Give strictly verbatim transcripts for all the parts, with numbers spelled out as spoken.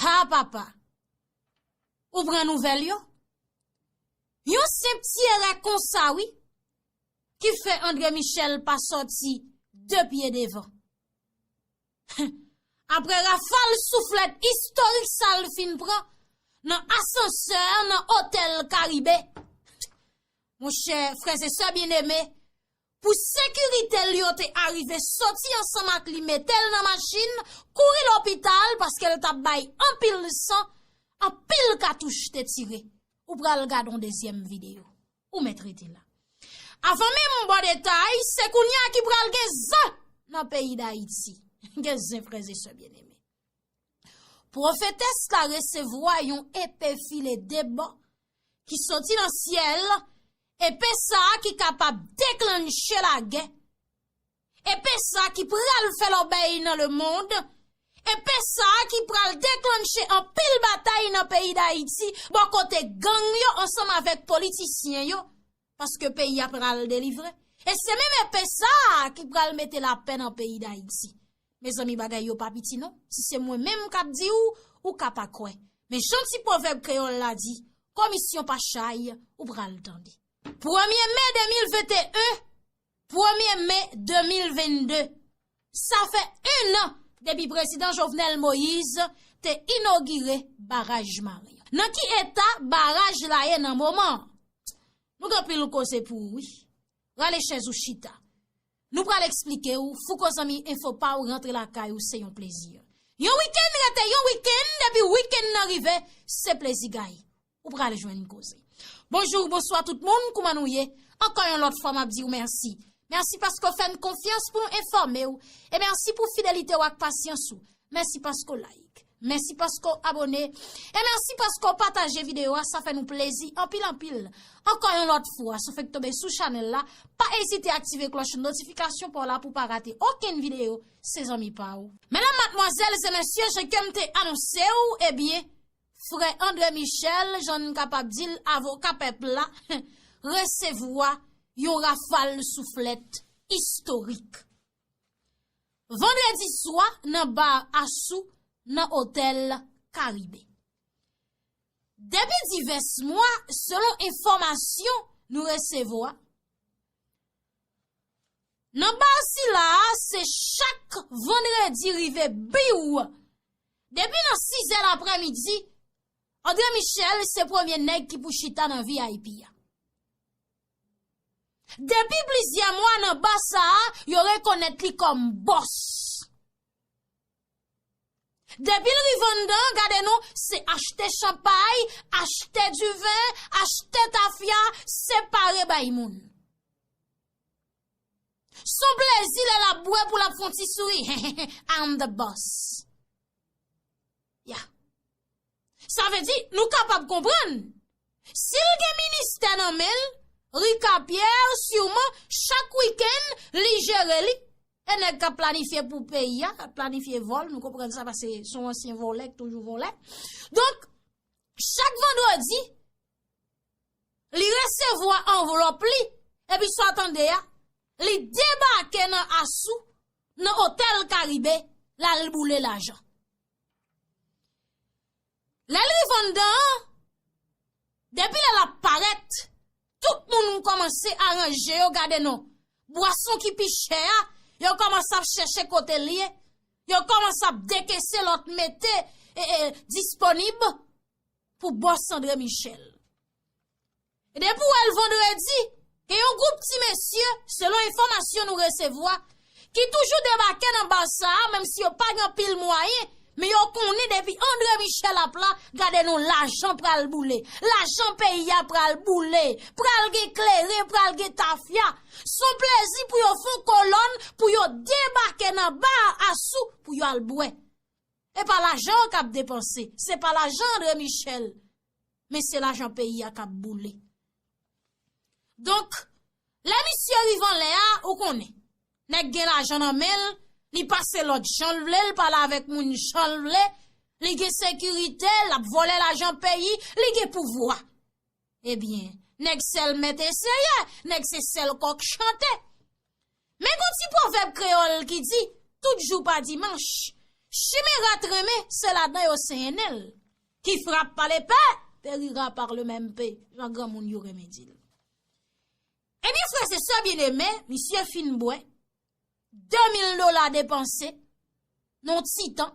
Ha papa! Ou pran nouvèl yo? Yon senp ti erè konsa, wi, ki fè André Michel pa sòti de pye devan. Apre rafal souflèt istorik sa l fin pran nan asansè nan otèl Karibe, monchè, frè e sè byeneme, pou sekirite l, yo te arive soti ansanm ak li, mete l nan machin, kouri lopital paske l t ap bay anpil san, anpil katouch te tire. Ou pral gade yon dezyèm videyo. Ou mèt rete la. Avan menm m ba w detay, se kounye a ki pral gen zen nan peyi Dayiti. Gen zen, frè e sè byeneme. Pwofetès la resevwa yon epe file de bò ki soti nan syèl, epe sa a ki kapab deklanche lagè, epe sa a ki pral fè lòbèy nan lemonn, epe sa a ki pral deklanche anpil batay nan peyi Dayiti, bò kote gang yo ansanm avèk politisyen yo, paske peyi a pral delivre. E se menm epe sa a ki pral mete lapè nan peyi Dayiti. Mezanmi, bagay yo pa piti non. Si se mwen menm k ap di w, ou ka pa kwè. Men jan ti pwovèb kreyòl la di, komisyon pa chay, ou pral tande. Premye me de mil venteyen, premye me de mil vennde, sa fè en an depi prezidan Jovenel Moïse te inogire baraj Maren an. Nan ki eta baraj la ye nan moman an? Nou gen anpil koze pou ou, wi. Rale chèz ou chita. Nou pral eksplike w, fouko zanmi enfo pa w rantre lakay ou, se yon plezi. Yon wikenn rete yon wikenn, depi wikenn nan rive, se plezi gaye. Ou pral jwenn koze. Bonjou, bonswa tout moun, kouman nou ye? Ankò yon lòt fwa, m ap di w mèsi. Mèsi paske w fè n konfyans pou nou enfòme w. E mèsi pou fidelite w ak pasyans ou. Mèsi paske w like. Mèsi paske w abone. E mèsi paske w pataje videyo a, sa fè nou plezi anpil, anpil. Ankò yon lòt fwa, si w fèk tonbe sou chanèl la, pa ezite aktive klòch notifikasyon pa w la pou w pa rate okenn videyo, se zanmi pa w. Medam, madmwazèl e mesye, jan ke m te anonse w, ebyen, frè André Michel, jan n kapab di l, avoka pèp la, resevwa yon rafal souflèt istorik. Vandredi swa, nan ba Asou, nan otèl Karibe. Depi divès mwa, selon enfòmasyon nou resevwa, nan ba sila a, se chak vandredi rive biw. Depi nan sizè laprèmidi, André Michel se premye nèg ki pou chita nan V I P a. Depi plizyè mwa nan ba sa a, yo rekonèt li kòm bòs. Depi l rive anndan, gade non, se achte chanpay, achte diven, achte tafya, separe bay moun. S on plezi lè l ap bwè pou l ap fè on ti souri. I'm the boss. Ya. Sa vle di, nou kapab konprann. Si l gen ministè nan men l, Ricapierre, siman, chak wikenn, li jere li. E nèg k ap planifye pou peyi a, k ap planifye vòl, nou konprann sa paske s on ansyen vòlè k toujou vòlè. Donk, chak vandredi, li resevwa anvlòp li, epi sa w tande a, li debake nan Asou, nan otèl Karibe, l al boule lajan. Lè l rive anndan an, depi lè l ap parèt, tout moun kòmanse aranje yo, gade non. Bwason ki pi chè a, yo kòmanse ap chèche kote l ye. Yo kòmanse ap dekese lòt mete, e, e, disponib pou bòs André Michel. E depi w wè l vandredi, gen yon gwoup ti mesye, selon enfòmasyon nou resevwa, ki toujou debake nan ba sa a, menm si yo pa gen anpil mwayen, men yo konnen depi André Michel ap la, gade non, lajan pral boule. Lajan peyi a pral boule. Pral gen kleren, pral gen tafya. S on plezi pou yo fè on kolonn, pou yo debake nan ba Asou, pou yo al bwè. E pa lajan an k ap depanse, se pa lajan André Michel, men se lajan peyi a k ap boule. Donk, lè misye rive anlè a, ou konnen, nèg gen lajan nan men l, li pase lòd jan l vle, l pale avèk moun jan l vle, li gen sekirite, l ap vòlè lajan peyi, li gen pouvwa. Ebyen, nèg sèl mèt eseye, nèg se sèl kòk chante. Men gon ti pwovèb kreyòl ki di, tout jou pa dimanch. Chimera t renmen, se ladan yo senyen l. Qui frappe par l'épée périra par le même pé, jan granmoun yo renmen di l. Ebyen, frè e sè byeneme, misye fin bwè, de mil dola depanse nan ti tan.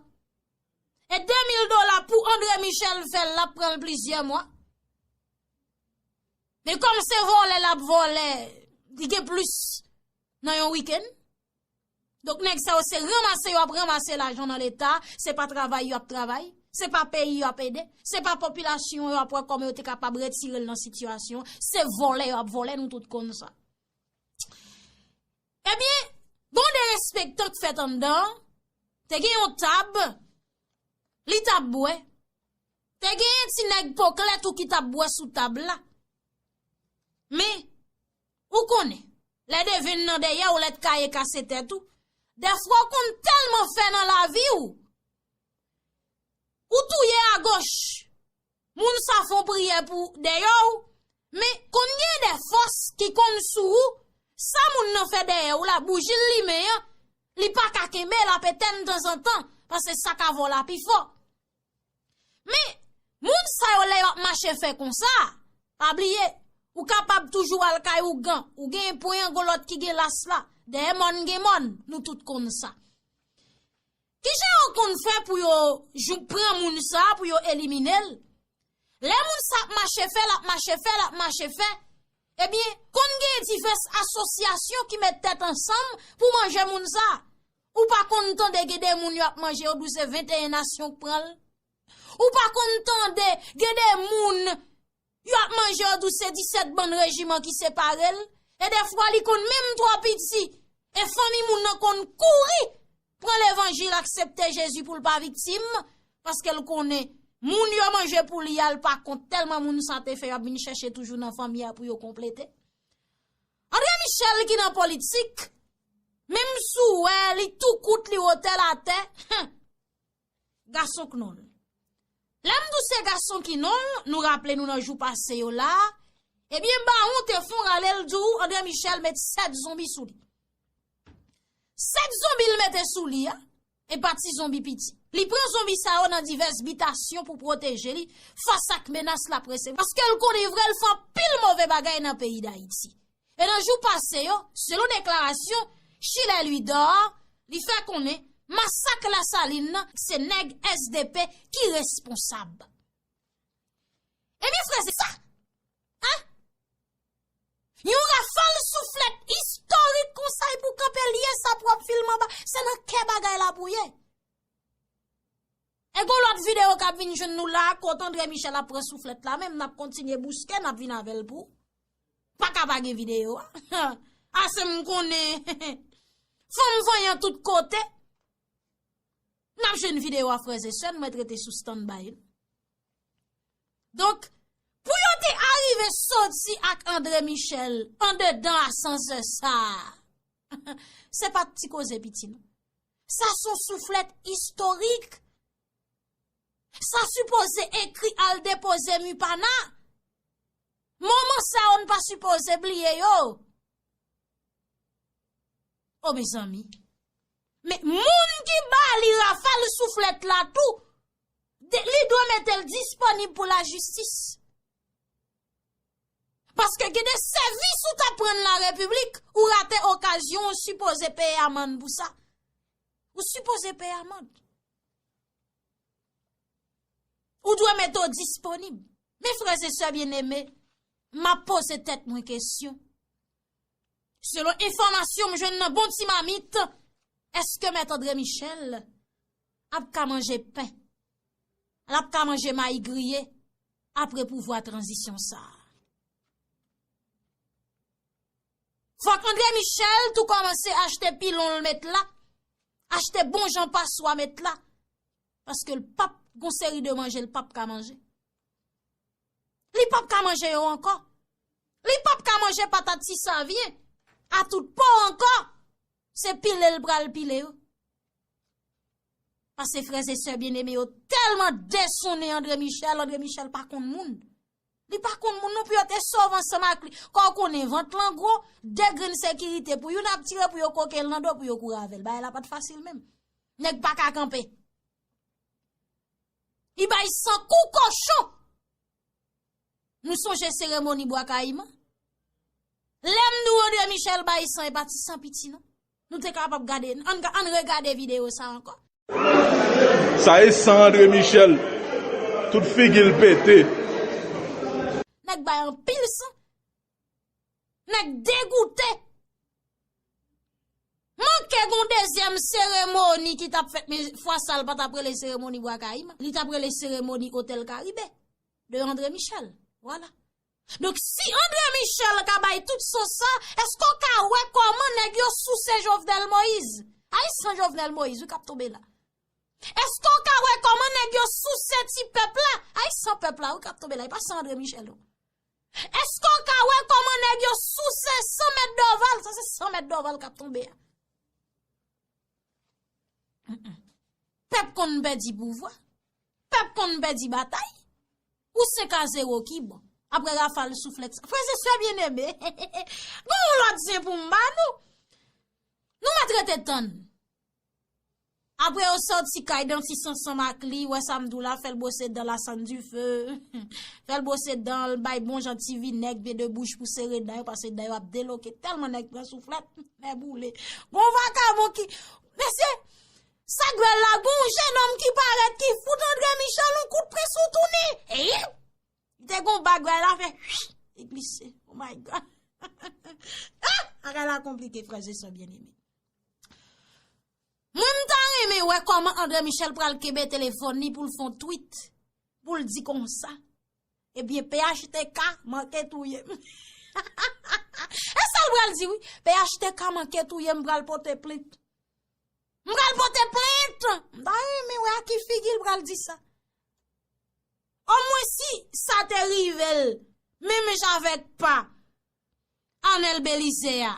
E de mil dola pou André Michel fè l, l ap pran l plizyè mwa. Men kòm se vòlè l ap vòlè, li gen plis nan yon wikenn. Donk, nèg sa yo se ranmase yo ap ranmase lajan nan Leta, se pa travay yo ap travay, se pa peyi yo ap ede, se pa popilasyon yo ap wè kòman yo te kapab retire l nan sitiyasyon, se vòlè yo ap vòlè, nou tout konn sa. Ebyen, gon derespektan k fèt anndan an, te gen yon tab, li t ap bwè, te genyen ti nèg po klè tou ki t ap bwè sou tab la. Men, ou konnen, lè devenn nan dèyè w, lè t kaye kase tèt ou, dèfwa w konn tèlman fè nan lavi w, ou touye agoch, moun sa fè w priyè pou dèyè w, men konn gen de fòs ki konn sou ou, sa moun nan fè dèyè w la, bouji l limen an, li pa ka kenbe, l ap etèn tanzantan, paske sa k avè w la pi fò. Men, moun sa yo lè y ap mache fè konsa, pa bliye, ou kapab toujou al kay ougan, ou gen pwen an gon lòt ki gen las la, dèyè mòn gen mòn, nou tout konn sa. Kijan yo konn fè pou yo jou- pran moun sa, pou yo elimine l? Lè moun sa ap mache fè, l ap mache fè, l ap mache fè, ebyen, konn gen divès asosyasyon ki met tèt ansanm pou manje moun sa. Ou pa konn tande gen de moun yo ap manje yo, dou se venteyen nasyon k pran l. Ou pa konn tande gen de moun yo ap manje yo, dou se disèt bann rejiman ki separe l. E dèfwa li konn menm twò piti. E fanmi moun nan konn kouri pran levanjil, aksepte Jezi pou l pa viktim, paske l konnen moun yo manje pou li a, l pa kont tèlman moun sa te fè, y ap vin chèche toujou nan fanmi a pou yo konplete. André Michel ki nan politik, menm si w wè li tou kout, li wotè latè, gason k non l. Lè m di w se gason ki non l, nou raple nou nan jou pase yo la, ebyen, bawon te fon rale l di w André Michel met sèt zonbi sou li. Sèt zonbi l mete sou li a, e pa ti zonbi piti. Li pran zonbi sa yo nan divès bitasyon pou pwoteje li fas ak menas l ap resevwa. Paske l konnen vre, l fè anpil move bagay nan peyi Dayiti. E nan jou pase yo, selon deklarasyon Chilè Louidor, li fè konnen masak Lasalin nan, se nèg S D P ki responsab. Ebyen, frè, se sa. Hein? Yon rafal souflèt istorik konsa, e pou kanpe l ye, sa pou w ap filme anba, se nan kè bagay la pou ye. E gon lòt videyo k ap vin jwenn nou la, kote André Michel ap pran souflèt la, menm n ap kontinye bouske, n ap vin avè l pou ou. Pa ka pa gen videyo a. Ase m konnen fanm vanyan tout kote. N ap jwenn videyo a, frè e sè, mwen t rete sou standby. Donk, pou yo te arive soti ak André Michel andedan asansè sa a, se pa t ti koze piti non. Sa se yon souflèt istorik. Sa sipoze ekri al depoze Mupana. Moman sa yo n pa sipoze bliye yo. O mezanmi. Men moun ki ba li rafal souflèt la tou, de- li dwe mete l disponib pou lajistis. Paske gen de sèvis ou t ap rann larepiblik, ou rate okazyon, ou sipoze peye amann pou sa. Ou sipoze peye amann. Ou dwe mete w disponib. Men frè e sè byeneme, m ap poze tèt mwen kesyon. Selon enfòmasyon m jwenn nan bon ti mamit, èske Mèt André Michel ap ka manje pen? L ap ka manje mayi griye apre pouvwa tranzisyon sa a? Fòk André Michel tou kòmanse achte pilon l met la, achte bon jan paswa met la, paske l p ap, gon seri de manje l p ap ka manje. Li p ap ka manje yo ankò. Li p ap ka manje patat ti savyen a tout po ankò. Se pile l pral pile yo. Paske frè e sè byeneme yo tèlman desonnen André Michel, André Michel pa konn moun. Li pa konn moun non, pou yo te sove ansanm ak li. Kò w konnen vant lan gwo, de grenn sekirite pou youn ap tire pou yo koke l nan do pou yo kouri avè l. Bagay la pa t fasil menm. Nèg pa ka kanpe. Bay san kou kochon. Nou sonje seremoni Bwa Kayiman? Lè m di w André Michel bay san, e pa ti san piti non. Nou te kapab gade, ann, ann regade videyo sa ankò. Sa e san André Michel. Tout figi l pete. Nèg bay anpil san. Nèg degoute. Manke gon dezyèm seremoni ki t ap fèt, men fwa sa l pa t ap rele seremoni Bwa Kayiman. Li t ap rele seremoni Otèl Karibe de André Michel. Vwala. Donk, si André Michel ka bay tout sans sa, èske w ka wè kòman nèg yo souse Jovenel Moïse? Ay, san Jovenel Moïse, wi, k ap tonbe la. Èske w ka wè kòman nèg yo souse ti pèp la? Ay, san pèp la, wi, k ap tonbe la. E pa san André Michel, non. Èske w ka wè kòman nèg yo souse san mèt Dorval? Sa se san mèt Dorval k ap tonbe a. Mm-mm. Pèp konn pèdi pouvwa. Pèp konn pèdi batay. Ou senk a zewo ki bon. Apre rafal souflèt sa. Frè e sè byeneme, gon yon lòt zen pou m ba nou. Nou mèt rete tann. Apre yo sòti kay dantis ansanm ak li, wè sa m di w la, fè l bwose dan la sann dife, fè l bwose dan l, bay bon jan ti vinèg, byen de bouch pou sere dan yo, paske dan yo ap deloke tèlman nèg pran souflèt, nèboule. Gon vakabon ki, mesye, sa gwèl la, gon jenòm ki parèt, ki fout André Michel yon kout pwen sou touni. Eyip! Li te gon bagay la fè, li glise. Oh my God. Ah, bagay la konplike, frè e sè byeneme. Mwen, m ta renmen wè kòman André Michel pral kenbe telefòn li pou l fè yon tweet, pou l di konsa, ebyen, P H T K manke touye m. E sa l pral di, wi. P H T K manke touye m, pral pote plent. M pral pote plent. M ta renmen wè a ki figi l pral di sa. Omwen si sa te rive l, menm jan avèk pa Arnel Belizaire a,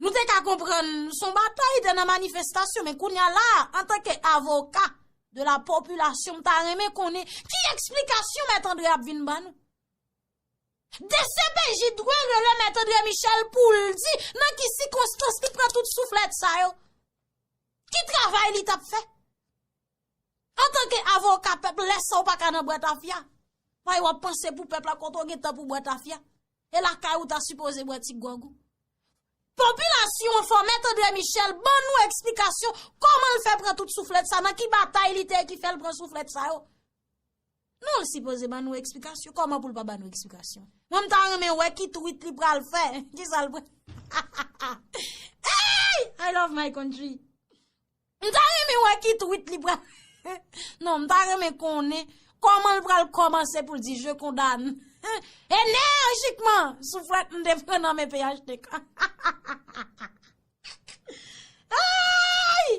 nou te ka konprann se yon batay te nan manifestasyon, men kounye a la, antanke avoka de la popilasyon, m ta renmen konnen ki eksplikasyon Mèt André ap vin ban nou. D C P J dwe rele Mèt André Michel pou l di nan ki sikonstans li pran tout souflèt sa yo. Ki travay li t ap fè? Antanke avoka pèp, lè sa w pa ka nan bwè tafya. Paske w ap panse pou pèp la, kote w gen tan pou bwè tafya? E lakay ou ta sipoze bwè ti gwòg ou. Popilasyon an fò Mèt André Michel ban nou eksplikasyon kòman l fè pran tout souflèt sa, nan ki batay li te ye ki fè l pran souflèt sa yo. Non, l sipoze ban nou eksplikasyon. Kòman pou l pa ban nou eksplikasyon? Mwen, m ta renmen wè ki tweet li pral fè. Kisa l pral Hey! I love my country. M ta renmen wè ki tweet li pral Non, m ta renmen konnen kòman l pral kòmanse pou l di je condamne enèjikman souflèt m te pran nan men P H T K. Ay!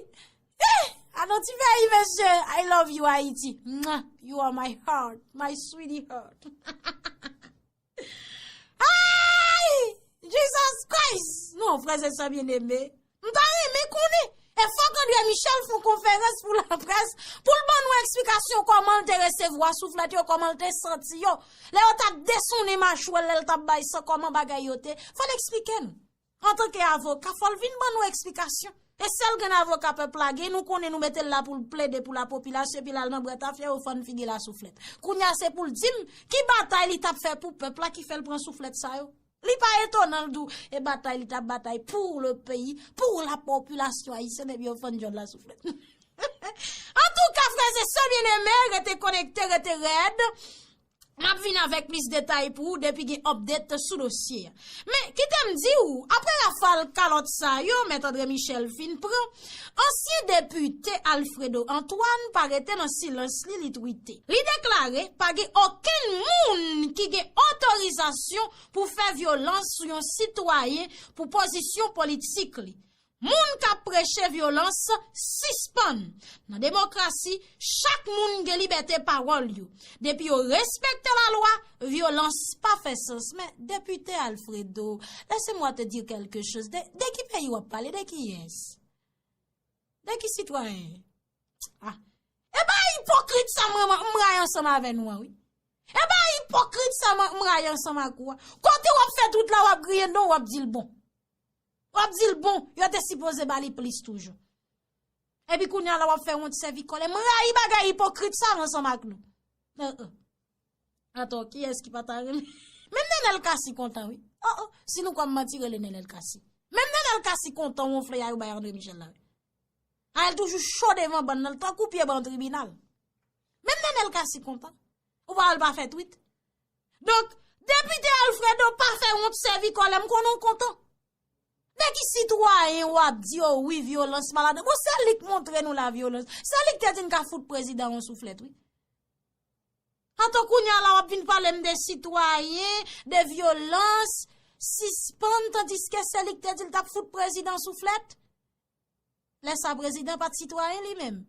Eh, a nou ti peyi, mesye. I love you, Haiti. Mwah! You are my heart, my sweetie heart. Ay! Jesus Christ! Non, frè e sè byeneme, m ta renmen konnen. E fòk André Michel fè yon konferans pou laprès, pou l ban nou eksplikasyon kòman l te resevwa souflèt yo, kòman l te santi yo. Lè yo t ap desonnen machwè l, lè l t ap bay san, kòman bagay yo te. Fò l eksplike nou. Antanke avoka, fò l vin ban nou eksplikasyon. E sèl grenn avoka pèp la gen, nou konnen nou mete l la pou l plede pou lapopilasyon, epi l al nan bwè tafya yo fann figi l a souflèt. Kounye a se pou l di m ki batay li t ap fè pou pèp la ki fè l pran souflèt sa yo. Li pa etonan l di w e batay li t ap batay pour le pays, pour la population haïtienne, epi yo fann djòl la souflèt. Antouka, frè e sè byeneme, rete konekte, rete rèd. M ap vin avèk plis detay pou ou depi gen update sou dosye a. Men, kite m di w, apre rafal kalòt sa yo, Mèt André Michel fin pran, ansyen depite Alfredo Antoine pa rete nan silans li, li twite. Li deklare pa gen okenn moun ki gen otorizasyon pou fè vyolans sou yon sitwayen pou pozisyon politik li. Moun k ap preche vyolans, sispann. Nan demokrasi, chak moun gen libète pawòl yo. Depi yo respekte lalwa, vyolans pa fè sans. Men, depite Alfredo, laissez-moi te dire quelque chose. De, de ki peyi w ap pale? De kiyès? De ki sitwayen? Ah. E bagay ipokrit sa m, m, m rayi ansanm avè nou an, wi. E bagay ipokrit sa m, m rayi ansanm ak ou an. Kote w ap fè tout la, w ap griyen non, w ap di l bon. W ap di l bon, yo te sipoze ba li plis toujou. Epi kounye a la w ap fè wont sèvi kòlè. M rayi bagay ipokrit sa ansanm ak nou. An, an. Atò, kiyès ki pa ta renmen? Menm Nenel Cassy kontan, wi. Oh, oh, si nou kwè m manti, rele Nenel Cassy. Menm Nenel Cassy kontan wonfle a yo bay André Michel la, wi. A, l toujou cho devan bann nan, l tankou pye ban tribinal. Menm Nenel Cassy kontan. Ou pa wè l pa fè twit. Donk, depite Alfredo pa fè wont sèvi kòlè, m konnen w kontan. De ki sitwayen w ap di, o wi, vyolans, maladrès? Bon, se li k montre nou lavyolans. Se li k te di n ka fout prezidan yon souflèt, wi. Atò kounye a la, w ap vin pale m de sitwayen, de vyolans, sispann, tandiske se li k te di l t ap fout prezidan souflèt? Lè sa, prezidan pa t sitwayen li menm.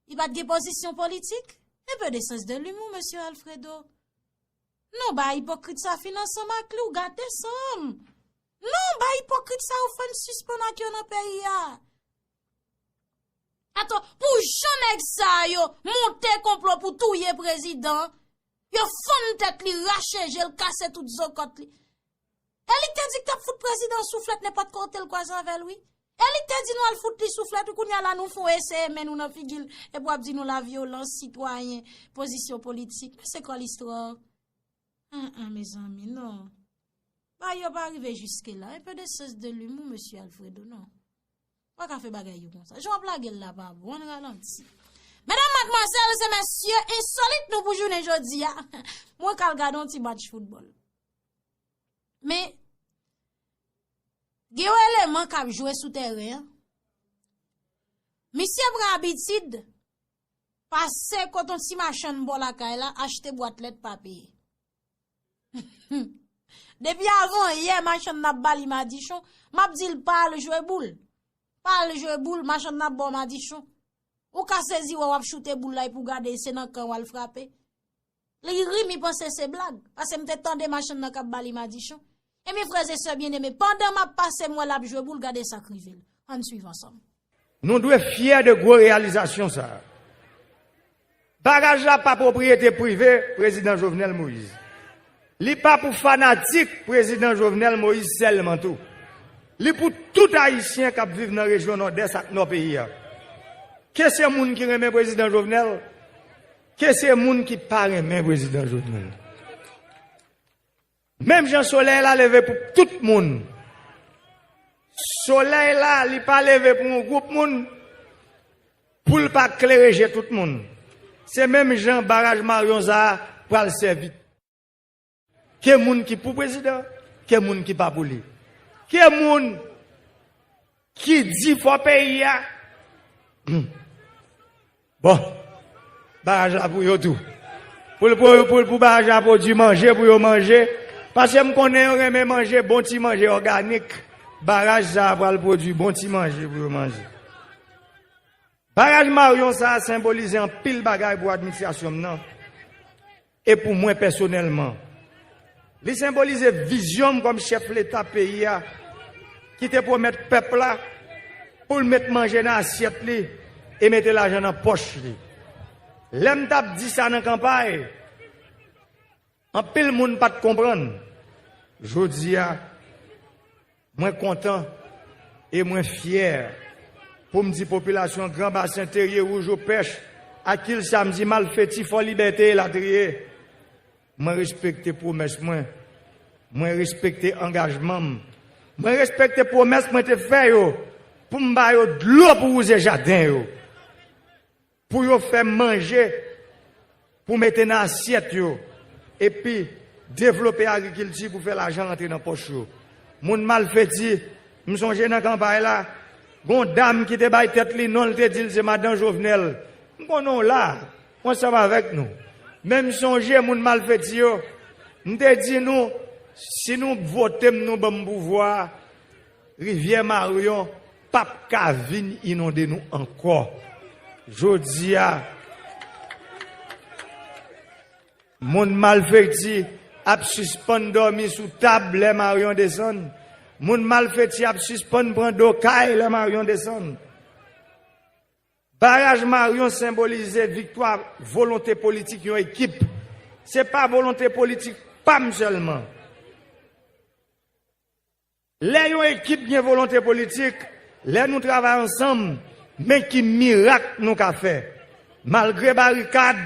Li pa t gen pozisyon politik. Un peu de sens de l'humour, mesye Alfredo. Non, ba ipokrit sa fin ansanm ak li, ou gate sa m. Non, ba ipokrit sa yo fè n sispann ak yo nan peyi a. Atò, pou jan nèg sa yo monte konplo pou touye prezidan, yo fann tèt li, rache je l, kase tout zo kòt li. E li k te di k t ap fout prezidan souflèt nenpòt kote l kwaze avè l, wi. E li k te di nou al fout li souflèt, wi, kounye a la nou fè w eseye men nou nan figi l, epi w ap di nou lavyolans, sitwayen, pozisyon politik. Men se kwa listwa? An, an, mezanmi, non. Bagay yo pa rive jiske la. Un peu de sens de l'humour, mesye Alfredo, non. Pa ka fè bagay yo konsa. Jan w ap lage l la pa bon, ann ralanti. Medam, madmwazèl e mesye, ensolit nou pou jounen jodi a. Mwen k al gade yon ti match foutbòl. Men, gen yon eleman k ap jwe sou teren an. Misye pran abitid pase kote yon ti machann bò lakay la, achte bwat lèt pa peye. Depi avan yè, machann nan ap ba li madichon, m ap di l pa al jwe boul. Pa al jwe boul, machann nan ap ba w madichon. Ou ka sezi wè w ap choute boul la epi w gade se nan kan w al frape. Li ri, mi panse se blag, paske m te tande machann nan k ap ba li madichon. Ebyen, frè e sè byeneme, pandan m ap pase, m wè l ap jwe boul, gade sa k rive l. Ann swiv ansanm. Nou dwe fyè de gwo reyalizasyon sa a. Baraj la pa pwopriyete prive Prezidan Jovenel Moïse. Li pa pou fanatik Prezidan Jovenel Moïse sèlman tou. Li pou tout Ayisyen k ap viv nan rejyon Nòdès ak Nò peyi a. Ke se moun ki renmen Prezidan Jovenel, ke se moun ki pa renmen Prezidan Jovenel. Menm jan solèy la leve pou tout moun, solèy la, li pa leve pou yon gwoup moun, pou l pa klere je tout moun. Se menm jan baraj Maryon sa a pral sèvi. Ke moun ki pou prezidan, ke moun ki pa pou li. Ke moun ki di fò peyi a. Bon, baraj la pou yo tou. Pou, pou, pou, pou baraj la pwodui manje, pou yo manje. Paske m konnen yo renmen manje, bon ti manje òganik. Baraj sa a pral pwodui bon ti manje pou yo manje. Baraj Maryon sa a senbolize anpil bagay pou administrasyon m nan e pou mwen pèsonèlman. Li senbolize vizyon m kòm chèf Leta peyi a, ki te pwomèt pèp la pou l met manje nan asyèt li e mete lajan nan pòch li. Lè m t ap di sa nan kanpay, anpil moun pa t konprann. Jodi a, mwen kontan e mwen fyè pou m di popilasyon Gran Basen, Terye Wouj, Opèch, ak Kil Samdi, Malfeti, Fò Libète, elatriye, mwen respekte pwomès mwen. Mwen respekte angajman m. Mwen respekte pwomès mwen te fè yo pou m ba yo dlo pou wouze jaden yo, pou yo fè manje pou mete nan asyèt yo, epi devlope agrikilti pou fè lajan rantre nan pòch yo. Moun Malfeti, m sonje nan kanpay la, gon dam ki te bay tèt li non, l te di l se madan Jovenel. M konnen w la, w ansanm avèk nou. Men m sonje moun Malfeti yo, m te di nou, si nou vote m, nou ban m pouvwa a, Rivyè Maryon p ap ka vin inonde nou ankò. Jodi a, moun Malfeti ap sispann dòmi sou tab lè Maryon desann. Moun Malfeti ap sispann pran do kay lè Maryon desann. Baraj Maryon senbolize viktwa volonte politik yon ekip. Se pa volonte politik pa m sèlman. Lè yon ekip gen volonte politik, Lè nou travay ansanm, men ki mirak nou ka fè. Malgre barikad,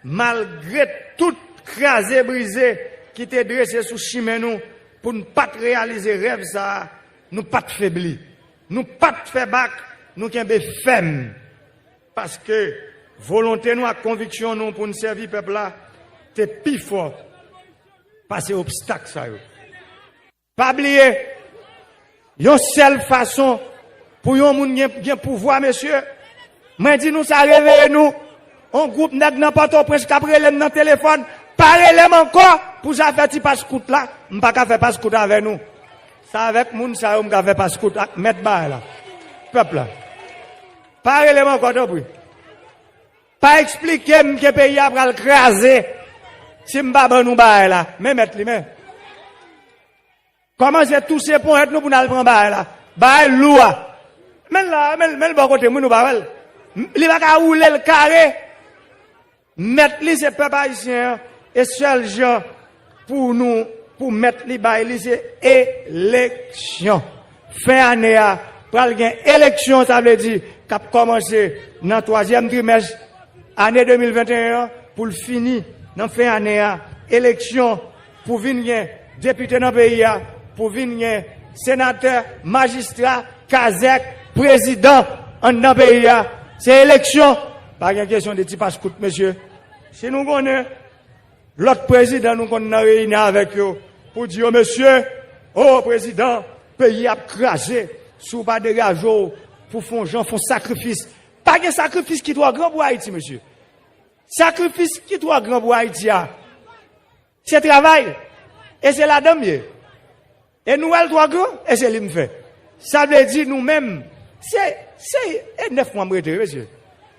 malgre tout kraze brize ki te drese sou chimen nou pou n pa t reyalize rèv sa a, nou pa t febli. Nou pa t fè bak, nou kenbe fèm. Paske volonte nou ak konviksyon nou pou n sèvi pèp la te pi fò pase obstak sa yo. Pa bliye, yon sèl fason pou yon moun gen, gen pouvwa, mesye, mwen di nou sa, reveye nou. On gwoup nèg nan Pòtoprens k ap rele m nan telefòn, pa rele m ankò pou zafè ti paskout la, m pa ka fè paskout avè nou. Se avèk moun sa yo m ka fè paskout ak mèt bagay la, pèp la. Pa rele m ankò, tanpri. Pa eksplike m ke peyi a pral kraze si m pa ban nou bagay la. Men mèt li, men. Kòmanse touse ponyèt nou pou n al pran bagay la. Bagay lou a. Men l la, men, men l bò kote m, wi, nou pa wè l. Li pa ka woule l kare. Mèt li se pèp ayisyen an. E sèl jan pou nou, pou mèt li bay li, se eleksyon. Fen ane a, pral gen eleksyon, sa vle di, k ap kòmanse nan twazyèm trimès ane de mil venteyen an, pou l fini nan fen ane a. Eleksyon pou vin gen depite nan peyi a, pou vin gen senatè, majistra, kazèk, prezidan anndan peyi a. Se eleksyon. Pa gen kesyon de ti paskout, mesye. Si nou konnen lòt prezidan nou konn nan reyini avèk yo pou di yo, mesye, o prezidan, peyi ap kraze, si w pa degaje w pou fè yon jan, fè yon sakrifis. Pa gen sakrifis ki twò gran pou Ayiti, mesye. Sakrifis ki twò gran pou Ayiti a, se travay. E se ladan m ye. E nou wè l twò gran, e se li m fè. Sa vle di nou menm, se, se, e nèf mwa m rete, mesye.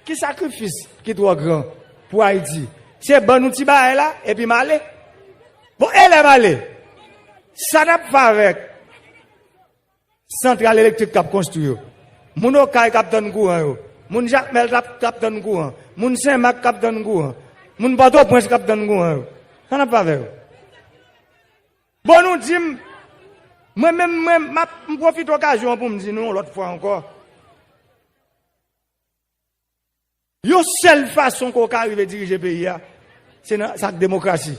Ki sakrifis ki twò gran pou Ayiti? Se ban nou ti bagay la, epi m ale. Bon, e lè m ale, sa n ap fè avèk santral elektrik k ap konstwi yo? Moun Okay k ap tann kouran yo, moun Jakmèl k ap, k ap tann kouran, moun Senmak k ap tann kouran, moun Pòtoprens k ap tann kouran yo, sa n ap fè avè yo? Bon, nou di m, mwen menm, mwen, m ap, m pwofite okazyon an pou m di nou yon lòt fwa ankò, yon sèl fason ke w ka rive dirije peyi a, se nan, se ak demokrasi.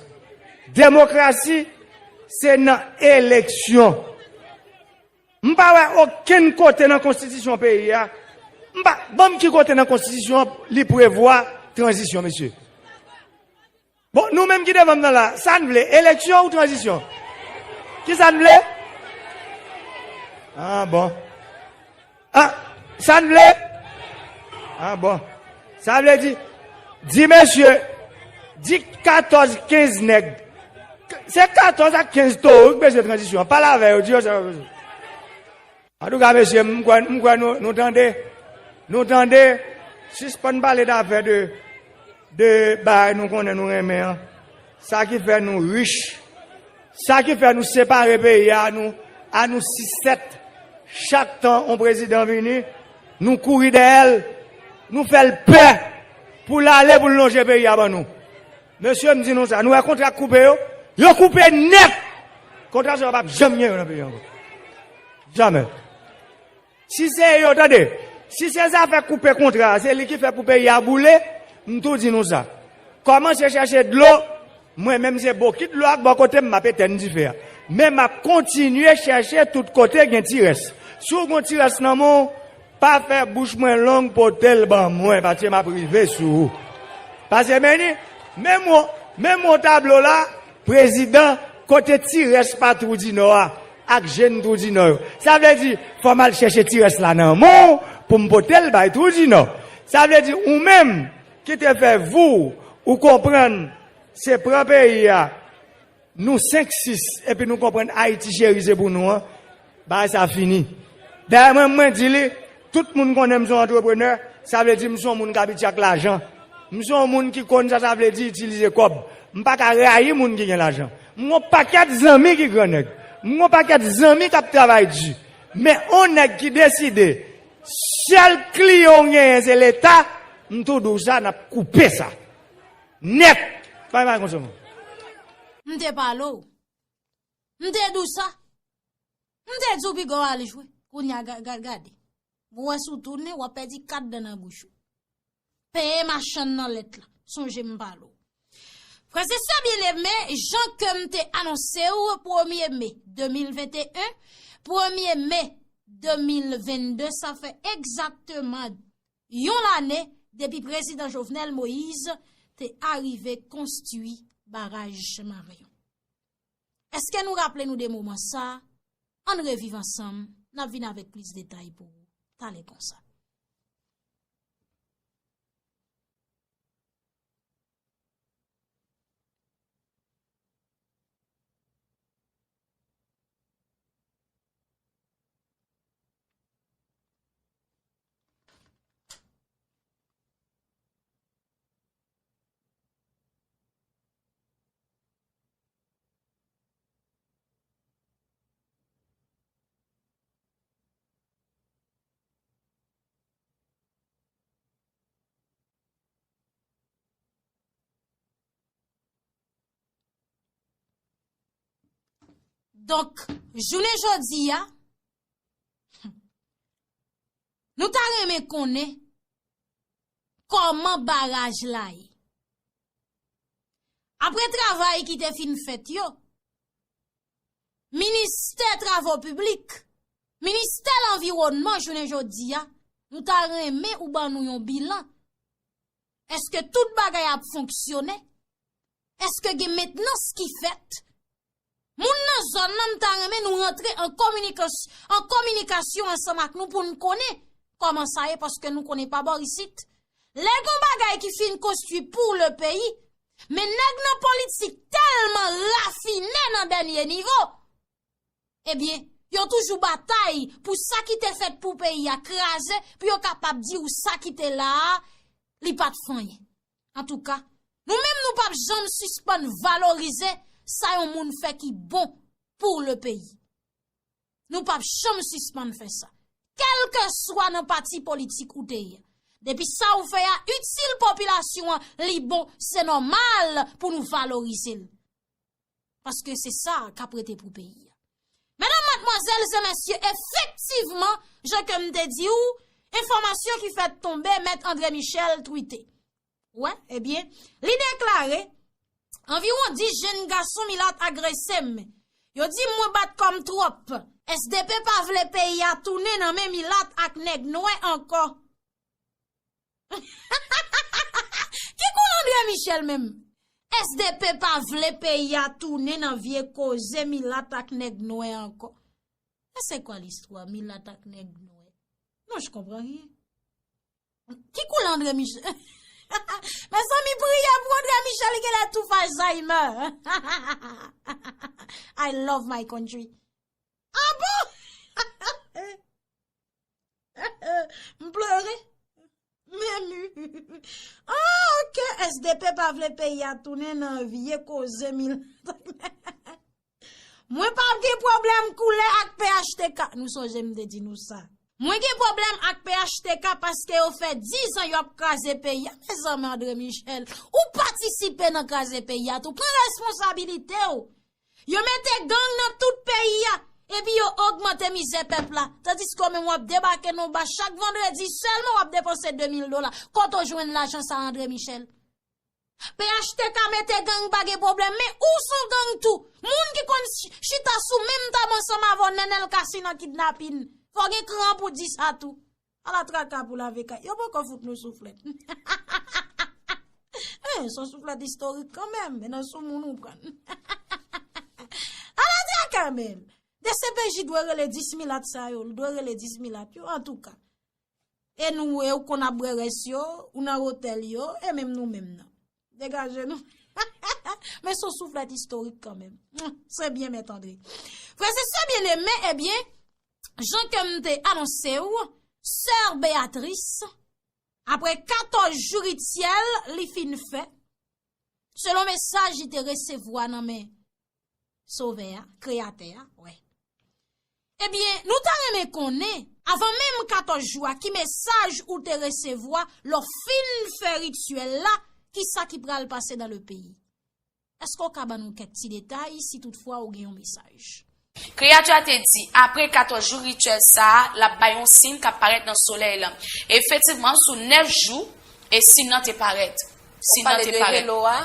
Demokrasi, se nan eleksyon. M pa wè okenn kote nan konstitisyon peyi a, m pa, ban m ki kote nan konstitisyon an li prevwa tranzisyon, mesye. Bon, nou menm ki devan m nan la, sa n vle, eleksyon ou tranzisyon? Ki sa n vle? Ah, bon. Ah, sa n vle? Ah, bon. Sa vle di, di mesye, di katòz, kenz nèg. Se katòz ak kenz towo wi k bezwen tranzisyon. Pale avè yo, di yo sa yo bezwen. Antouka, mesye, m kwè, m kwè nou, nou tande. Nou tande. Sispann pale dafè de, de bagay nou konnen nou renmen an. Sa ki fè nou rich. Sa ki fè nou separe peyi a, nou, a nou sis sèt. Chak tan yon prezidan vini, nou kouri dèyè l. Nou fè l pè pou l ale, pou l lonje peyi a ban nou. Mesye, m di nou sa, nou wè kontra k koupe yo? Yo koupe nèt! Kontra sa yo p ap janm gen yo nan peyi a ankò. Jamè. Si se yo, tande, si se zafè koupe kontra a, se li ki fè pou peyi a boule, m tou di nou sa. Kòmanse chèche dlo, mwen menm se bokit dlo ak bò kote m, m ap etèn dife a. Men m ap kontinye chèche tout kote gen ti rès. Si w gen ti rès nan men w, pa fè bouch mwen long, pote l ban mwen, paske m ap rive sou ou. Paske men ni, menm yon, menm yon tablo la, prezidan, kote ti rès pa Twou di Nò a, ak jèn Twou di Nò yo. Sa vle di, fò m al chèche ti rès la nan men w pou m pote l bay Twou di Nò. Sa vle di, ou menm ki te fè vou, ou konprann, se pran peyi a, nou senk sis, epi nou konprann Ayiti cheri se pou nou an, bagay sa fini. Dayè, mwen, mwen di li, tout moun konnen m se yon antreprenè, sa vle di m se yon moun k abitye ak lajan. M se yon moun ki konn sa sa vle di itilize kòb. M pa ka rayi moun ki gen lajan. M gen yon pakèt zanmi ki gran nèg. M gen yon pakèt zanmi k ap travay di. Men yon nèg ki deside, sèl kliyan w genyen se Leta, m tou di w sa, n ap koupe sa. Nèt! Pa bay konsa non. M te pale w. M te di w sa. M te di w piga w al jwe. Kounye a ga-, ga-, gade. Ou wè si w tounen, w ap pèdi kat dan nan bouch ou. Peye machann nan lèt la. Sonje m pale w. Frè e sè byeneme, jan ke m te anonse w, premye me de mil venteyen, premye me de mil vennde, sa fè egzakteman yon lane depi prezidan Jovenel Moïse te arive konstwi baraj Marion. Èske nou raple nou de moman sa? Ann reviv ansanm, n ap vin avèk plis detay pou ou talè konsa. Donk, jounen jodi a, nou ta renmen konnen kòman baraj la ye. Apre travay ki te fin fèt yo, Ministè Travo Piblik, Ministè Lanviwònman, jounen jodi a, nou ta renmen ou ban nou yon bilan. Èske tout bagay ap fonksyone? Èske gen mentnans ki fèt? Moun nan zòn nan, m ta renmen nou rantre an kominikasyon, an kominikasyon ansanm ak nou pou n konnen kòman sa ye, paske nou konnen pa bò isit. Lè gen yon bagay ki fin konstwi pou le peyi, men nèg nan politik tèlman rafine nan dènye nivo, ebyen, yo toujou batay pou sa ki te fèt pou peyi a kraze, pou yo kapab di ou sa ki te la a, li pa t fè anyen. Antouka, nou menm nou p ap janm sispann valorize sa yon moun fè ki bon pou le peyi. Nou p ap janm sispann fè sa. Kèlkeswa nan pati politik ou te ye. Depi sa ou fè a itil popilasyon an, li bon, se nòmal pou nou valorize l. Paske se sa k ap rete pou peyi a. Medam, madmwazèl e mesye, efektivman, jan ke m te di w, enfòmasyon ki fèt tonbe, Mèt André Michel twite. Wè, ebyen, li deklare, anviwon dis jèn gason milat agrese m. Yo di m mwen bat kò m twòp. S D P pa vle peyi a tounen nan men milat ak nèg nwè ankò. Ki koulè André Michel menm? S D P pa vle peyi a tounen nan vye koze milat ak nèg nwè ankò. E se kwa listwa milat ak nèg nwè? Non, je comprends rien. Ki koulè André Michel? Mezanmi, priye pou André Michel, li genlè tou fè Alzheimer. I love my country. Ah bon? M plore. Men mi. Ah, ok, S D P pa vle peyi a tounen nan vye koze milat. Mwen p ap gen pwoblèm koulè ak P H T K. Nou sonje m te di nou sa. Mwen gen pwoblèm ak P H T K paske yo fè diz an y ap kraze peyi a. Mezanmi, André Michel, ou patisipe nan kraze peyi a tou. Pran responsabilite w. Yo mete gang nan tout peyi a, epi yo ogmante mizè pèp la. Tandiske w menm w ap debake nan yon bas chak vandredi sèlman w ap depanse de mil dola. Kote w jwenn lajan sa, André Michel? P H T K mete gang pa gen pwoblèm, men ou s on gang tou. Moun ki konn ch-, chita sou menm tab ansanm avè w, Nenel Cassy nan kidnapin. Fò w gen kran pou w di sa tou. Ala traka pou lave kay. Yo poko fout nou souflèt. Eh, s on souflèt istorik kanmenm, men nan sou moun ou pran. Ala traka, men. D C P J dwe rele dis milat sa yo, l dwe rele dis milat yo, antouka. E nou, e ou konn ap bwè rès yo, ou nan otèl yo, e menm nou menm nan. Degaje nou. Men s on souflèt istorik kanmenm. Se byen, Mèt André. Frè e sè byeneme, ebyen, jan ke m te anonse w, sè Beatrice, apre katòz jou rityèl li fin fè, selon mesaj li te resevwa nan men Sovè a, Kreyatè a, wè. Ebyen, nou ta renmen konnen, avan menm katòz jou a, ki mesaj ou te resevwa lè w fin fè rityèl la, kisa ki pral pase dans le pays? Èske w ka ban nou kèk ti detay, si toutfwa ou gen yon mesaj? Kreyati a te di, apre katòz jou rityèl sa a, l ap bay yon siy k ap parèt nan solèy lan. Efektivman, sou nèf jou, e siy nan te parèt. Siy nan te parèt. Halo a?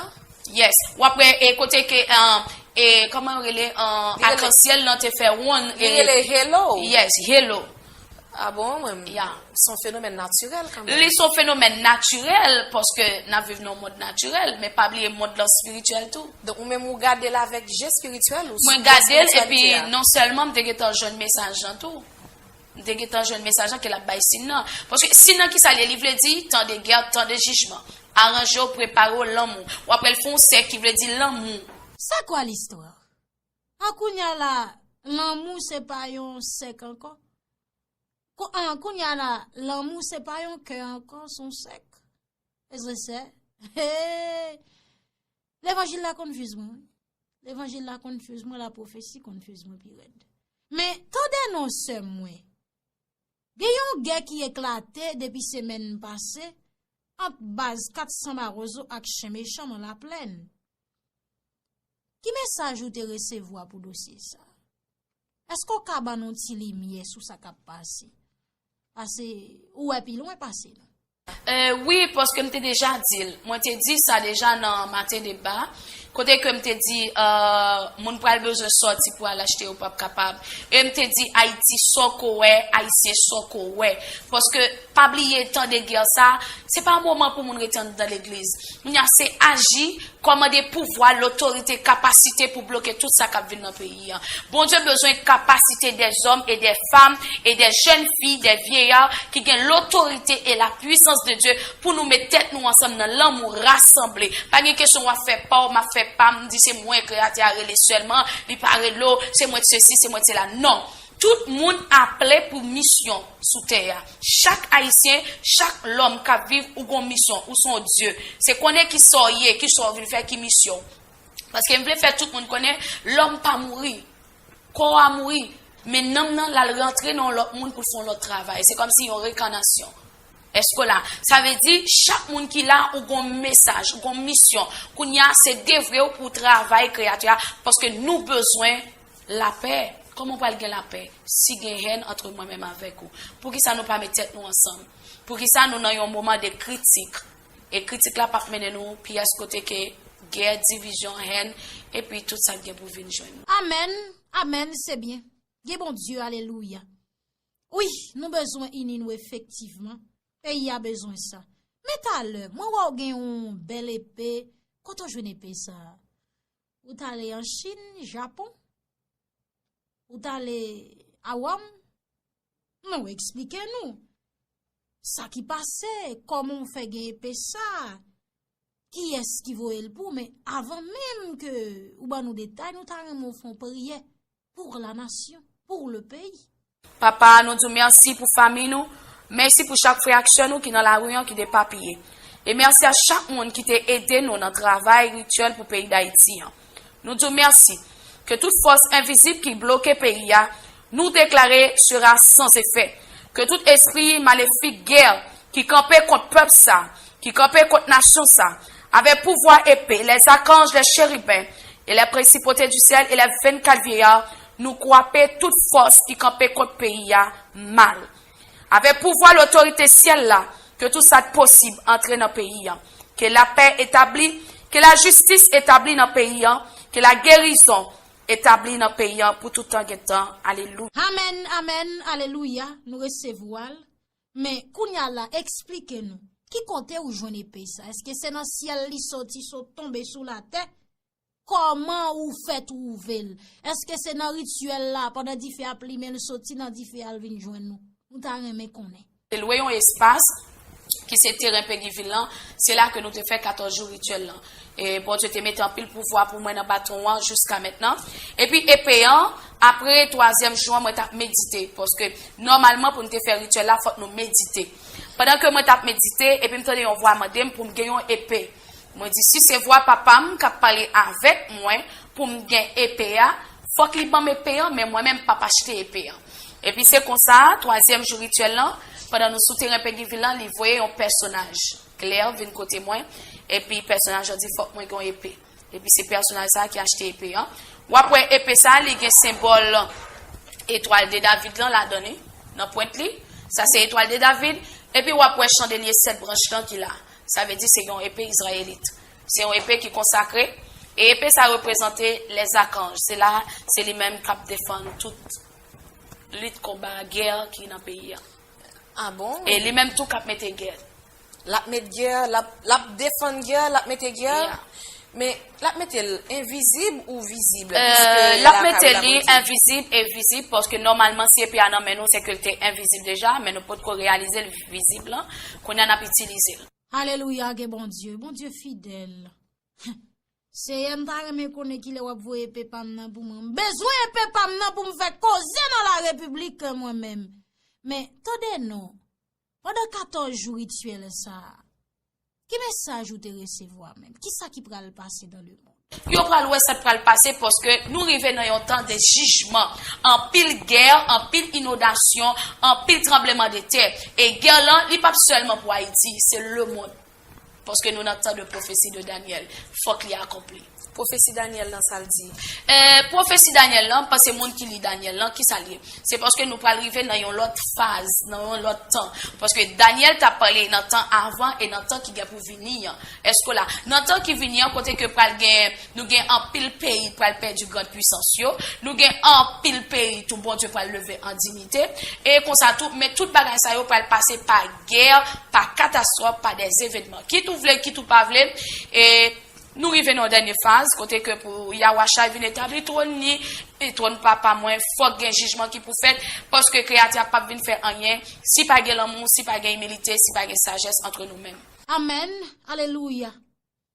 Yes. W ap wè, e kote ke, um, e, kòman yo rele, um, akansyèl lan te fè wonn. Li rele halo? Yes, halo. Ah bon, mwen, yeah. Se yon fenomèn natirèl kanmenm. Li se yon fenomèn natirèl, paske n ap viv nan yon mond natirèl, men pa bliye mond lan espirityèl tou. Donk, ou menm ou gade l avèk je espirityèl ou? Mwen gade l, epi non sèlman m te gentan jwenn mesaj lan tou. M te gentan jwenn mesaj lan ke l ap bay siy nan. Paske siy nan ki sa l ye? Li vle di, tan de gè, tan de jijman. Aranje w, prepare w, lanmou. W ap wè l fè yon sèk ki vle di lanmou. C'est quoi l'histoire? An kounye a la, lanmou se pa yon sèk ankò. Kou-, an kounye a la, lanmou se pa yon kè ankò, se yon sèk. Frè e sè, hey! Levanjil la konfiz mwen, wi. Levanjil la konfiz mwen, lapwofesi konfiz mwen pi rèd. Men, tande non, sè mwen. Gen yon gè ki eklate depi semèn pase ant baz kat san Mawozo ak Chen Mechan nan Laplèn. Ki mesaj ou te resevwa pou dosye sa a? Èske w ka ban nou ti limyè sou sa k ap pase? Pase, ou wè pi lwen pase nou. Eh, wi, paske m te deja di l. Mwen te di sa deja nan maten deba. Kote ke m te di, eh, moun pral bezwen sòti pou al achte, yo p ap kapab. E m te di, Ayiti, sa w ko wè, Ayisyen, sa w ko wè. Paske, pa bliye, tan de gè sa, se pa moman pou moun rete anndan legliz. Kounye a, se aji, kòmande pouvwa, lotorite, kapasite pou bloke tout sa k ap vin nan peyi a. Bondye bezwen kapasite des hommes et des femmes et des jeunes filles, des vieillards ki gen lotorite e la puissance de Dieu pou nou met tèt nou ansanm nan lanmou, rasanble. Pa gen kesyon w ap fè pa w, m ap fè pa m, m di se mwen Kreyatè a rele sèlman, li pa rele w, se mwen sesi, se mwen sela. Non. Tout moun aple pou misyon sou tè a. Chak Ayisyen, chak lòm k ap viv, ou gon misyon, ou se yon dye. Se konnen kisa w ye, kisa w vin fè, ki misyon w. Paske m vle fè tout moun konnen, lòm pa mouri. Kò a mouri, men nanm nan, l al rantre nan yon lòt moun pou l fè yon lòt travay. Se kòmsi yon rekanasyon. Èske w la? Sa vle di, chak moun ki la, ou gon mesaj, ou gon misyon. Kounye a, se devwe w pou w travay Kreyatè a, paske nou bezwen lapè. Kòman w pral gen lapè si gen hèn antre mwen menm avèk ou? Poukisa nou pa met tèt nou ansanm? Poukisa nou nan yon moman de kritik? E kritik la p ap mennen nou pyès kote ke gè, divizyon, hèn, epi tout sa k gen pou vin jwenn nou. Amèn, amèn, se byen. Gen Bondye, alelouya. Wi, nou bezwen ini nou efektivman. Peyi a bezwen sa. Men talè, mwen wè w gen yon bèl epe. Kote w jwenn epe sa a? Ou t ale an Chin, Japon? Ou t ale a Wòm? Non, eksplike nou. Sa ki pase? Kòman w fè gen epe sa a? Kiyès ki voye l pou w? Men avan menm ke ou ban nou detay, nou ta renmen w fè yon priyè pour la nation, pour le pays. Papa, nou di w mèsi pou fanmi nou. Mèsi pou chak frè ak sè nou ki nan lari an, ki depapiye. E mèsi a chak moun ki te ede nou nan travay rityèl pou peyi Dayiti an. Nou di w mèsi. Ke tout fòs envizib ki bloke peyi a, nou deklare sera sans efè. Ke tout espri malefik gè ki kanpe kont pèp sa, ki kanpe kont nasyon sa, avèk pouvwa epe, les archanges, les chérubins, et les principautés du ciel, et les vingt-quatre vieillards, nou kwape tout fòs ki kanpe kont peyi a mal. Avèk pouvwa lotorite syèl la, ke tout sa k posib antre nan peyi an. Ke lapè etabli, ke lajistis etabli nan peyi an, ke lagerizon etabli nan peyi an pou tout tan gen tan. Alelouya. Amèn, amèn, alelouya. Nou resevwa l. Men, kounye a la, eksplike nou. Ki kote ou jwenn epe sa? Èske se nan syèl li soti, sot tonbe sou latè? Kòman ou fè twouve l? Èske se nan rityèl la, pandan dife ap limen, l soti nan dife a, l vin jwenn nou? Nou ta renmen konnen. Lwe yon espas ki se teren Pegivil lan, se la ke nou te fè katòz jou rityèl lan. E Bondye te mete anpil pouvwa pou mwen nan baton an jiska mentnan. Epi epe an, apre twazyèm jou an, mwen t ap medite, paske nòmalman pou n te fè rityèl la, fòk nou medite. Pandan ke mwen t ap medite, epi m tande yon vwa mande m pou m gen yon epe. Mwen di, si se vwa papa m k ap pale avèk mwen pou m gen epe a, fòk li ban m epe an, men mwen menm m p ap achte epe an. Epi se konsa, twazyèm jou rityèl lan, pandan nou sou teren Pegivil lan, li voye yon pèsonaj klè vin kote mwen, epi pèsonaj lan di, fòk mwen gen yon epe. Epi se pèsonaj sa a ki achte epe an. W ap wè epe sa a, li gen senbòl etwal de David lan ladan li, nan pwent li. Sa se etwal de David. Epi w ap wè chandelye sèt branch lan ki la. Sa vle di se yon epe izrayelit. Se yon epe ki konsakre. E epe sa reprezante lèzakanj. Se la, se li menm k ap defann tout lit konba, gè ki nan peyi a. Ah bon? E li menm tou k ap mete gè. L ap met gè, l ap, l ap defann gè, l ap mete gè. Yeah. Men l ap mete l envizib ou vizib? Euh, l ap mete li envizib e vizib, paske nòmalman si epe a nan men nou, se ke l te envizib deja, men nou potko reyalize l vizib lan. Kounye a n ap itilize l. Alelouya, gen Bondye. Bondye fidèl. Seyè, m ta renmen konnen kilè w ap voye epe pa m nan pou mwen. M bezwen epe pa m nan pou m fè koze nan la repiblik mwen menm. Men, tande non, pandan katòz jou rityèl sa a, ki mesaj ou te resevwa menm? Kisa ki pral pase dans le monde? Yo pral wè sa k pral pase paske nou rive nan yon tan de jijman. Anpil gè, anpil inondasyon, anpil tranbleman de tè. E gè lan, li p ap sèlman pou Ayiti, se lemonn. Paske nou nan tan de pwofesi de Danyèl. Fòk li akonpli. Pwofesi Danyèl lan, sa l di? Eh, pwofesi Danyèl lan, paske moun ki li Danyèl lan, ki sa l ye? Se paske nou pral rive nan yon lòt faz, nan yon lòt tan. Paske Danyèl t ap pale nan tan avan e nan tan ki gen pou vini an. Èske w la? Nan tan ki vini an, kote ke pral gen, nou gen anpil peyi pral pèdi grand pwisans yo, nou gen anpil peyi tou Bondye pral leve an diyite, e konsa tou, men tout bagay sa yo pral pase pa gè, pa katastwòf, pa dè evènman. Kit ou vle, kit ou pa vle, e nou rive nan yon dènye faz, kote ke pou Yahwachai vin etabli twòn li, e twòn papa mwen, fòk gen jijman ki pou fèt, paske Kreyati a p ap vin fè anyen, si pa gen lanmou, si pa gen imilite, si pa gen sajès antre nou menm. Amen. Alelouya.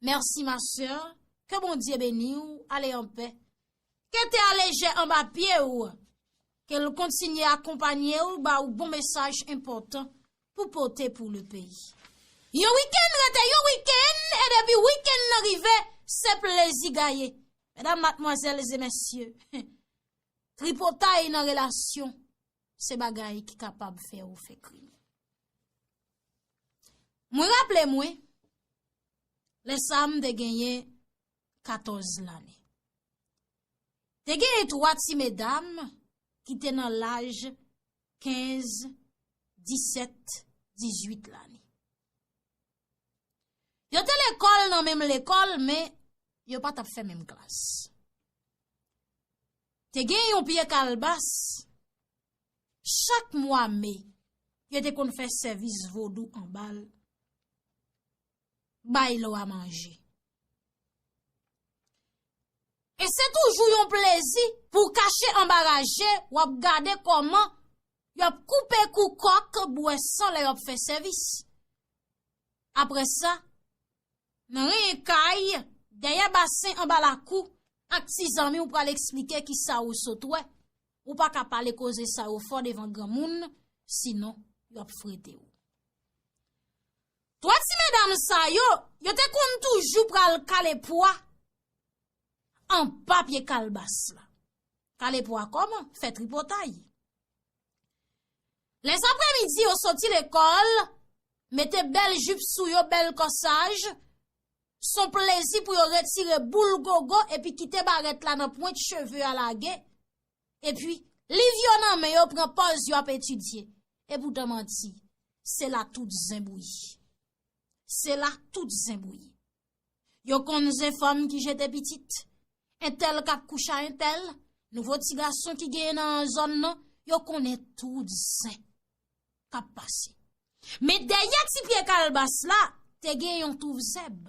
Merci ma sœur. Ke Bondye beni w. Ale an pè. Ke te a lejè anba pye w. Ke l kontinye akonpanye w, ba w bon mesaj enpòtan pou pote pou le peyi. Yon wikenn rete yon wikenn, e depi wikenn nan rive, se plezi gaye. Medam, madmwazèl e mesye, tripotay nan relasyon, se bagay ki kapab fè w fè krim. Mwen raple mwen, lè sa a m te genyen katòz lane. Te genyen twa ti medam ki te nan laj kenz, disèt, dizuit lane. Yo te lekòl nan menm lekòl, men yo pa t ap fè menm klas. Te gen yon pye kalbas, chak mwa me, yo te konn fè sèvis vodou anba l, bay lwa manje. E se toujou yon plezi pou w kache anba raje, w ap gade kòman y ap koupe kou kòk, bwè san lè y ap fè sèvis. Apre sa, nan renyen kay, dèyè basen anba lakou, ak ti zanmi w pral eksplike kisa ou sot wè. Ou pa ka pale koze sa yo fò devan granmoun, sinon y ap frete w. Twa ti medam sa yo, yo te konn toujou pral kale pwa anba pye kalbas la. Kale pwa kòman? Fè tripotay. Lèzapremidi, yo soti lekòl, mete bèl jip sou yo, bèl kòsaj. Se yon plezi pou yo retire boul gogo epi kite barèt la nan pwent cheve a lage. Epi, liv yo nan men yo, pran pòz yo ap etidye. Epoutan manti, se la tout zen bouyi. Se la tout zen bouyi. Yo konn zen fanm ki jete pitit, entèl k ap kouche a entèl, nouvo ti gason ki genyen nan zòn nan, yo konnen tout zen k ap pase. Men dèyè ti pye kalbas la, te gen yon touv zèb.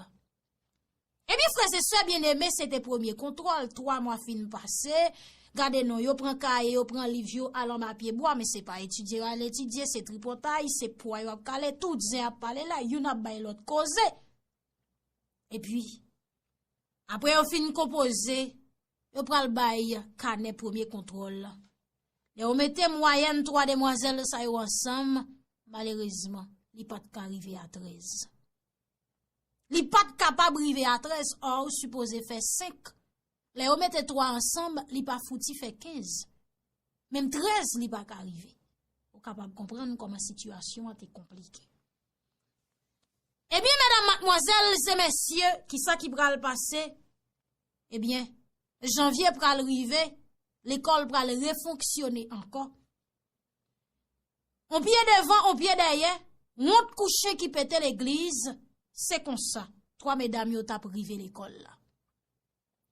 Ebyen, frè e sè byeneme, se te premye kontwòl, twa mwa fin pase, gade non, yo pran kaye, yo pran liv yo, al anba pye bwa, men se pa etidye yo al etidye, se tripotay, se pwa yo ap kale, tout zen ap pale la, youn ap bay lòt koze. Epi, apre yo fin konpoze, yo pral bay kanè premye kontwòl la. Lè yo mete mwayèn twa demwazèl sa yo ansanm, malerezman, li pa t ka rive a trèz. Li pa t kapab rive a trèz, ò, ou sipoze fè senk. Lè yo mete twa ansanm, li pa fouti fè kenz. Menm trèz, li pa ka rive. Ou kapab konprann kòman sitiyasyon an te konplike. Ebyen, medam, madmwazèl e mesye, kisa ki pral pase? Ebyen, janvye pral rive, lekòl pral refonksyone ankò. On pye devan, on pye dèyè, wont kou chen ki pete legliz, se konsa, twa medam yo t ap rive lekòl la.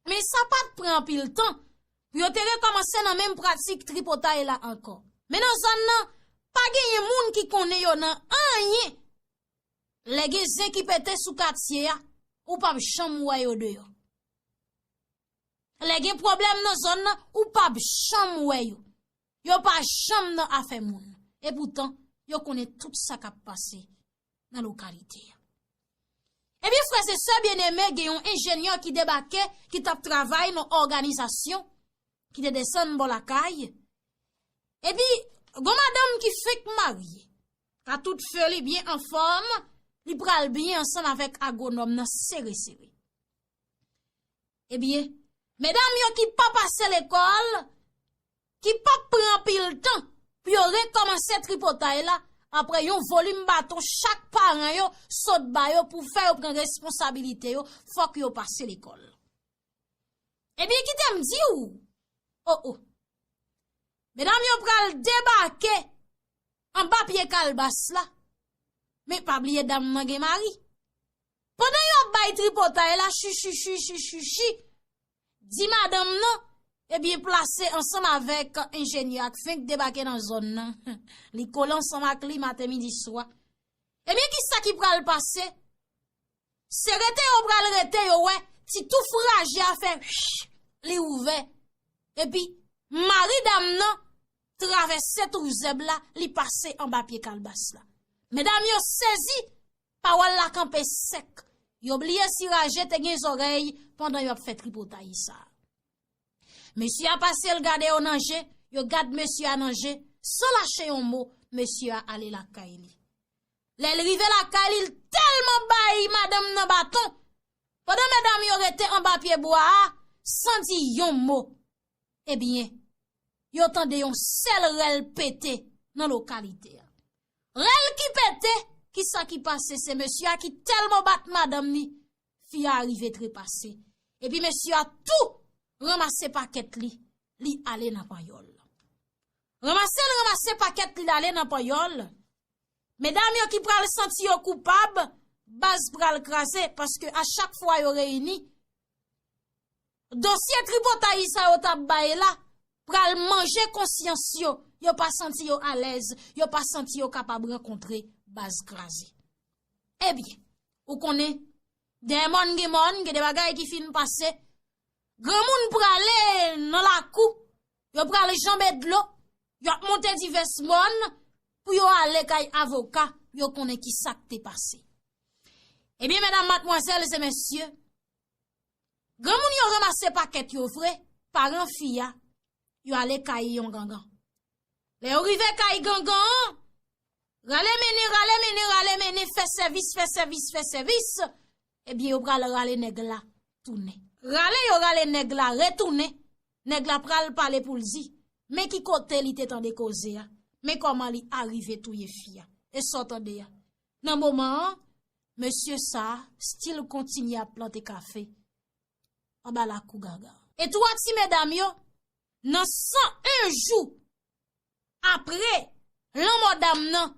Men sa pa t pran anpil tan pou yo te rekòmanse nan menm pratik tripotay la ankò. Men nan zòn nan, pa genyen moun ki konnen yo nan anyen. Lè gen zen ki pete sou katye a, ou p ap janm wè yo deyò. Lè gen pwoblèm nan zòn nan, ou p ap janm wè yo. Yo pa janm nan afè moun. Epoutan, yo konnen tout sa k ap pase nan lokalite a. Ebyen, frè e sè byeneme, gen yon enjenyè ki debake, ki t ap travay nan òganizasyon, ki te desann bò lakay. Epi, gon madanm ki fenk marye, ka tout fe li byen anfòm, li pral byen ansanm avèk agwonòm nan sere sere. Ebyen, medam yo ki pa pase lekòl, ki p ap pran anpil tan pou yo rekòmanse tripotay la, apre yon volim baton chak paran yo sot ba yo pou fè yo pran responsabilite yo, fòk yo pase lekòl. Ebyen, kite m di w, o, o. Medam yo pral debake anba pye kalbas la. Men pa bliye dam nan gen mari. Pandan yo ap bay tripotay la, chichichichichichi, di madanm nan, ebyen, plase ansanm avèk enjenyè a k fenk debake nan zòn nan. Li kole ansanm ak li maten, midi, swa. Ebyen, kisa ki pral pase? Se rete yo pral rete, yo wè ti tou fraje a fè ch, li ouvè. Epi, mari dam nan travèse twou zèb la, li pase anba pye kalbas la. Medam yo sezi, pawòl la kanpe sèk. Yo bliye si raje te gen zòrèy pandan yo ap fè tripotay sa a. Mesye a pase l gade yo nan je, yo gad mesye a nan je, san lache yon mo, mesye a ale lakay li. Lè l rive lakay li, l tèlman bay madanm nan baton, pandan medam yo rete anba pye bwa a, san di yon mo. Ebyen, yo tande yon sèl rèl pete nan lokalite a. Rèl ki pete, kisa ki pase? Se mesye a ki tèlman bat madanm ni, fi a rive trepase. Epi mesye a tou ranmase pakèt li, li ale nan panyòl. Ranmase l ranmase pakèt li, l ale nan panyòl. Medam yo ki pral santi yo koupab, baz pral kraze, paske a chak fwa yo reyini, dosye tripotay sa yo t ap bay la pral manje konsyans yo, yo pa santi yo alèz, yo pa santi yo kapab rankontre baz kraze. Ebyen, ou konnen, dèyè mòn gen mòn, gen de bagay ki fin pase, granmoun prale nan lakou, yo pral janbe dlo, yo ap monte divès mòn pou yo ale kay avoka, yo konnen ki sa k te pase. Ebyen, medam, madmwazèl e mesye, granmoun yo ranmase pakèt yo vre, paran fi a, yo ale kay yon gangan. Lè yo rive kay gangan an, rale mennen, rale mennen, rale mennen, fè sèvis, fè sèvis, fè sèvis, ebyen, yo pral rale nèg la tounen. Rale yo rale nèg la retounen, nèg la pral pale pou l di, men ki kote li te tande koze a, men kòman li arive touye fi a. E sa w tande a? Nan moman an, mesye sa a still kontinye ap plante kafe anba lakou gangan. E twa ti medam yo, nan san en jou apre lanmò dam nan,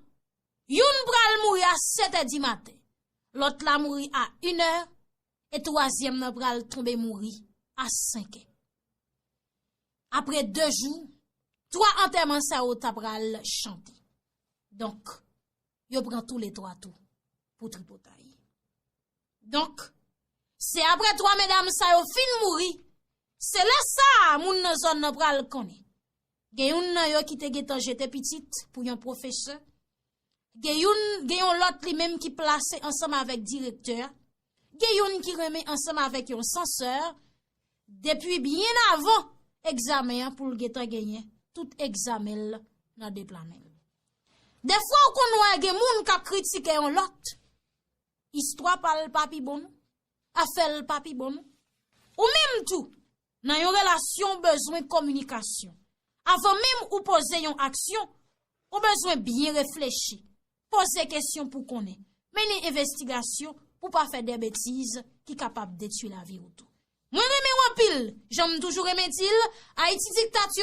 youn pral mouri a sèt è di maten, lòt la mouri a inè, e twazyèm nan pral tonbe mouri a senk è. Apre de jou, twa antèman sa yo ta pral chante. Donk, yo pran toulètwa tou pou tripotay. Donk, se apre twa medam sa yo fin mouri, se lè sa a moun nan zòn nan pral konnen. Gen youn nan yo ki te gentan jete pitit pou yon pwofesè. Gen youn, gen yon lòt li menm ki plase ansanm avèk direktè a. Gen youn ki renmen ansanm avèk yon sansè. Depi byen avan egzamen an pou l gentan genyen tout egzamen l nan de pla men l. Defwa ou konn wè gen moun k ap kritike yon lòt. Istwa pa l pa pi bon non. Afè l pa pi bon non. Ou menm tou, nan yon relasyon ou bezwen kominikasyon. Avan menm ou poze yon aksyon, ou bezwen byen reflechi. Poze kesyon pou konnen. Mennen envestigasyon pou pa fè de betiz ki kapab detwi lavi ou tou. Mwen renmen w anpil, jan m toujou renmen di l, Ayiti diktati